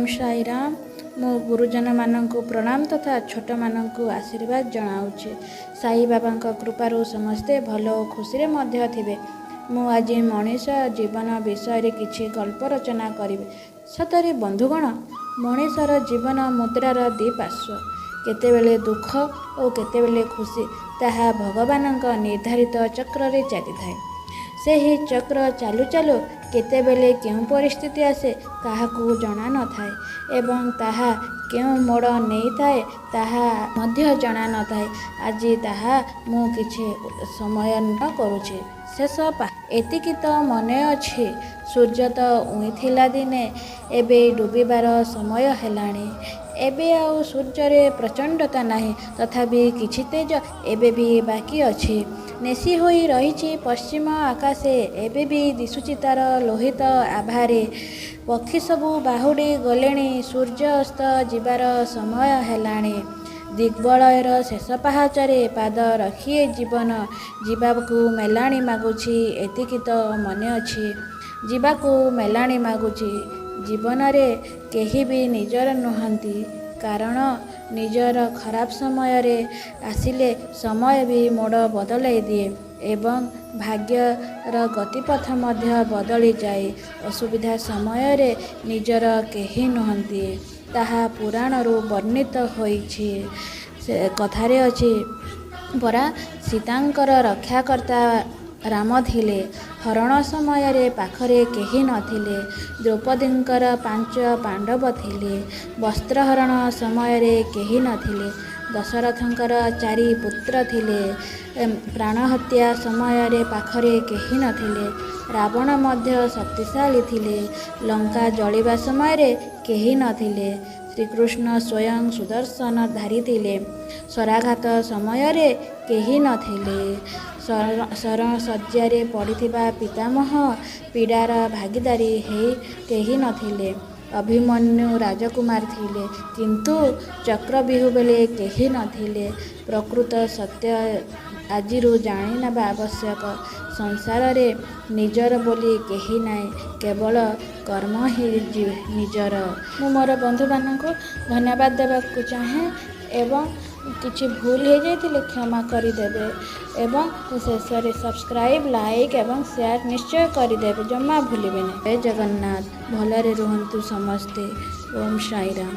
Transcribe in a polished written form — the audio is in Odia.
ଓମ୍ ସାଇରାମ। ମୁଁ ଗୁରୁଜନମାନଙ୍କୁ ପ୍ରଣାମ ତଥା ଛୋଟମାନଙ୍କୁ ଆଶୀର୍ବାଦ ଜଣାଉଛି। ସାଇବାବାଙ୍କ କୃପାରୁ ସମସ୍ତେ ଭଲ ଓ ଖୁସିରେ ମଧ୍ୟ ଥିବେ। ମୁଁ ଆଜି ମଣିଷ ଜୀବନ ବିଷୟରେ କିଛି ଗଳ୍ପ ରଚନା କରିବି। ସତରେ ବନ୍ଧୁଗଣ, ମଣିଷର ଜୀବନ ମୁଦ୍ରାର ଦୁଇ ପାର୍ଶ୍ୱ। କେତେବେଳେ ଦୁଃଖ ଓ କେତେବେଳେ ଖୁସି, ତାହା ଭଗବାନଙ୍କ ନିର୍ଦ୍ଧାରିତ ଚକ୍ରରେ ଚାଲିଥାଏ। ସେହି ଚକ୍ର ଚାଲୁ ଚାଲୁ କେତେବେଳେ କେଉଁ ପରିସ୍ଥିତି ଆସେ, କାହାକୁ ଜଣା ନଥାଏ ଏବଂ ତାହା କେଉଁ ମୋଡ଼ ନେଇଥାଏ, ତାହା ମଧ୍ୟ ଜଣା ନଥାଏ। ଆଜି ତାହା ମୁଁ କିଛି ସମୟ ନ କରୁଛି। ଶେଷ ଏତିକି ତ ମନେ ଅଛି, ସୂର୍ଯ୍ୟ ତ ଉଇଁଥିଲା ଦିନେ, ଏବେ ଡୁବିବାର ସମୟ ହେଲାଣି। ଏବେ ଆଉ ସୂର୍ଯ୍ୟରେ ପ୍ରଚଣ୍ଡତା ନାହିଁ, ତଥାପି କିଛି ତେଜ ଏବେ ବି ବାକି ଅଛି। ନେସି ହୋଇ ରହିଛି ପଶ୍ଚିମ ଆକାଶେ, ଏବେ ବି ଦିଶୁଛି ତାର ଲୋହିତ ଆଭାରେ। ପକ୍ଷୀ ସବୁ ବାହୁଡ଼ି ଗଲେଣି, ସୂର୍ଯ୍ୟ ଅସ୍ତ ଯିବାର ସମୟ ହେଲାଣି। ଦିଗ୍ବଳୟର ଶେଷ ପାହାଚରେ ପାଦ ରଖି ଏ ଜୀବନ ଯିବାକୁ ମେଲାଣି ମାଗୁଛି। ଏତିକି ତ ମନେ ଅଛି, ଯିବାକୁ ମେଲାଣି ମାଗୁଛି। ଜୀବନରେ କେହି ବି ନିଜର ନୁହନ୍ତି, କାରଣ ନିଜର ଖରାପ ସମୟରେ ଆସିଲେ ସମୟ ବି ମୋଡ଼ ବଦଳାଇ ଦିଏ ଏବଂ ଭାଗ୍ୟର ଗତିପଥ ମଧ୍ୟ ବଦଳିଯାଏ। ଅସୁବିଧା ସମୟରେ ନିଜର କେହି ନୁହନ୍ତି, ତାହା ପୁରାଣରୁ ବର୍ଣ୍ଣିତ ହୋଇଛି। ସେ କଥାରେ ଅଛି ପରା, ସୀତାଙ୍କର ରକ୍ଷାକର୍ତ୍ତା ରାମ ଥିଲେ। ହରଣ ସମୟରେ ପାଖରେ କେହି ନଥିଲେ। ଦ୍ରୌପଦୀଙ୍କର ପାଞ୍ଚ ପାଣ୍ଡବ ଥିଲେ। ବସ୍ତ୍ରହରଣ ସମୟରେ କେହି ନଥିଲେ। ଦଶରଥଙ୍କର ଚାରି ପୁତ୍ର ଥିଲେ। ପ୍ରାଣହତ୍ୟା ସମୟରେ ପାଖରେ କେହି ନଥିଲେ। ରାବଣ ମଧ୍ୟ ଶକ୍ତିଶାଳୀ ଥିଲେ। ଲଙ୍କା ଜଳିବା ସମୟରେ କେହି ନଥିଲେ। ଶ୍ରୀକୃଷ୍ଣ ସ୍ୱୟଂ ସୁଦର୍ଶନ ଧାରିଥିଲେ। ଶରାଘାତ ସମୟରେ କେହି ନଥିଲେ। ଶରଶଯ୍ୟାରେ ପଡ଼ିଥିବା ପିତାମହ ପୀଡ଼ାର ଭାଗୀଦାରୀ ହେଇ କେହି ନଥିଲେ। ଅଭିମନ୍ୟୁ ରାଜକୁମାର ଥିଲେ, କିନ୍ତୁ ଚକ୍ରବ୍ୟୁହ ବେଳେ କେହି ନଥିଲେ। ପ୍ରକୃତ ସତ୍ୟ ଆଜିରୁ ଜାଣିନେବା ଆବଶ୍ୟକ। ସଂସାରରେ ନିଜର ବୋଲି କେହି ନାହିଁ, କେବଳ କର୍ମ ହିଁ ନିଜର। ମୁଁ ମୋର ବନ୍ଧୁମାନଙ୍କୁ ଧନ୍ୟବାଦ ଦେବାକୁ ଚାହେଁ ଏବଂ କିଛି ଭୁଲ ହେଇଯାଇଥିଲେ କ୍ଷମା କରିଦେବେ ଏବଂ ଶେଷରେ ସବସ୍କ୍ରାଇବ୍, ଲାଇକ୍ ଏବଂ ସେୟାର ନିଶ୍ଚୟ କରିଦେବେ, ଜମା ଭୁଲିବେନି। ଜୟ ଜଗନ୍ନାଥ। ଭଲରେ ରୁହନ୍ତୁ ସମସ୍ତେ। ଓମ୍ ସାଇରାମ।